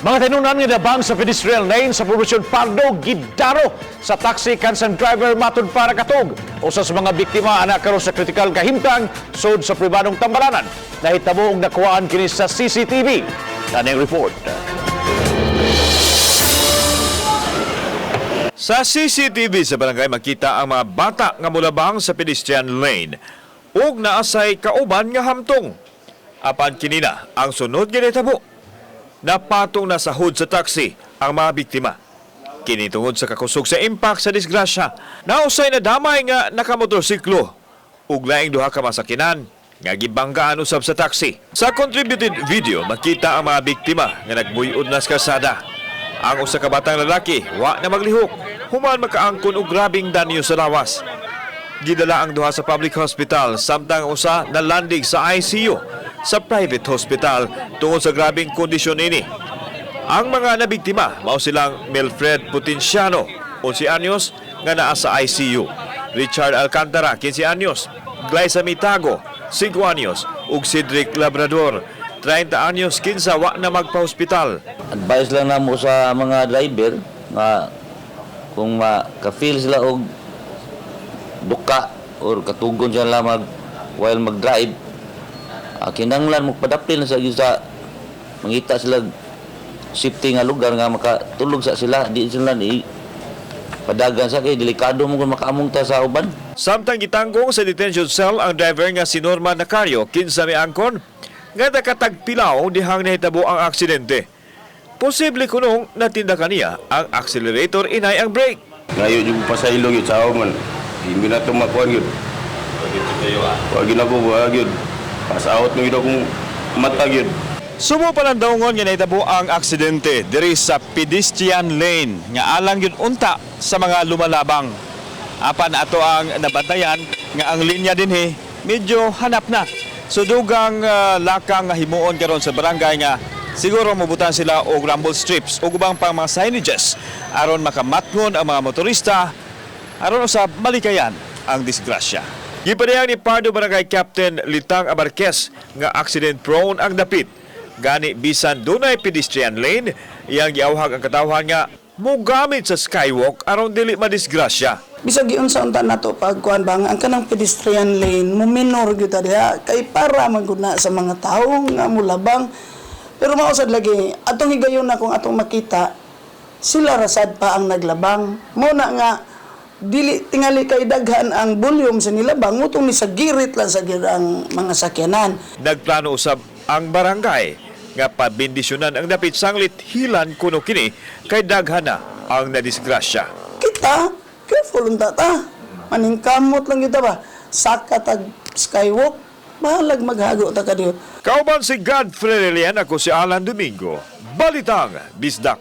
Mga tinunan nga nabang sa pedestrian lane sa Poblacion Pardo, gidaro sa taxi kansan driver matud para katog. Usa sa mga biktima ana karon sa kritikal kahimtang sud sa pribadong tambalanan. Nahitabo og nakuhaan kini sa CCTV. Kanang report. Sa CCTV sa barangay, makita ang mga bata nga mulabang sa pedestrian lane ug naasay kauban nga hamtong. Apan kinina ang sunod nga nahitabo. Napatong na sa hood sa taxi ang mga biktima. Kini tungod sa kakusog sa impact sa disgrasya. Nausay na damay nga nakamotorsiklo ug laing duha ka masakinan nga gibanggaan usab sa taxi. Sa contributed video, makita ang mga biktima nga nagbuyod na sa kalsada. Ang usa ka batang lalaki wa na maglihok human makaangkon og grabing danyo sa lawas. Gidala ang duha sa public hospital samtang ang usa nalandig sa ICU sa private hospital tungod sa grabing kondisyon ini. Ang mga nabiktima mao silang Milfred Potenciano, 11 anyos, nga naa sa ICU. Richard Alcantara, 15 anyos, Glyza Mitago, 5 anyos, ug Cedric Labrador, 30 anyos, kinsa wa na magpa-hospital. Advice lang namo sa mga driver nga kung maka-feel sila og duka or katugon sila while mag-drive, kinahanglan mo padapil na sa mangita sila safety nga lugar nga makatulog sa sila, di sila ni padagan sa kay delikado mo kung makaamong ta sa uban. Samtang gitanggong sa detention cell ang driver nga si Norman Nacario, kinsa miangkon nga nakatagpilaw dihang nahitabo ang aksidente. Posible kunong natinda kaniya ang accelerator inay ang brake. Ngayo jud pa sa ilog yun, sao man. Hindi na ito makuhan yun. Wag yun ako, wag yun. Pass out na yun akong mata yun. Subo pa lang daungon nga nahitabo ang aksidente diri sa pedestrian lane nga alang yun unta sa mga lumalabang. Apan ato ang nabantayan nga ang linya dinhi medyo hanap na. So dugang lakang nga himuon karon sa barangay nga siguro mobutan sila og rumble strips ug ubang pang mga signages aron makamatngon ang mga motorista aron usab malikayan ang disgrasya. Gipadayag ni Pardo Barangay Captain Litang Abarquez nga accident prone ang dapit. Gani bisan dunay pedestrian lane, iyang giawhag ang katawhan nga mogamit sa skywalk aron dili madisgrasya. Bisag giunsa unta nato pagkuan ba nga ang kanang pedestrian lane mo minor gyud ta diha kay para man gud na sa mga tawo nga mulabang, pero mao sad lagi atong higayon na kung atong makita sila rasad pa ang naglabang mo na nga dili tingali kay daghan ang volume sa nilabang mo ni sa girit lang sa gid ang mga sakyanan. Nagplano usab ang barangay nga pabindisyonan ang dapit sanglit hilan kuno kini kay daghan na ang nadisgrasya. Kita careful unta ta, maningkamot lang kita ba, saka tag skywalk, bahalag maghago ta kadiyo. Kauban si Godfrey Relian, ako si Alan Domingo. Balitang Bisdak.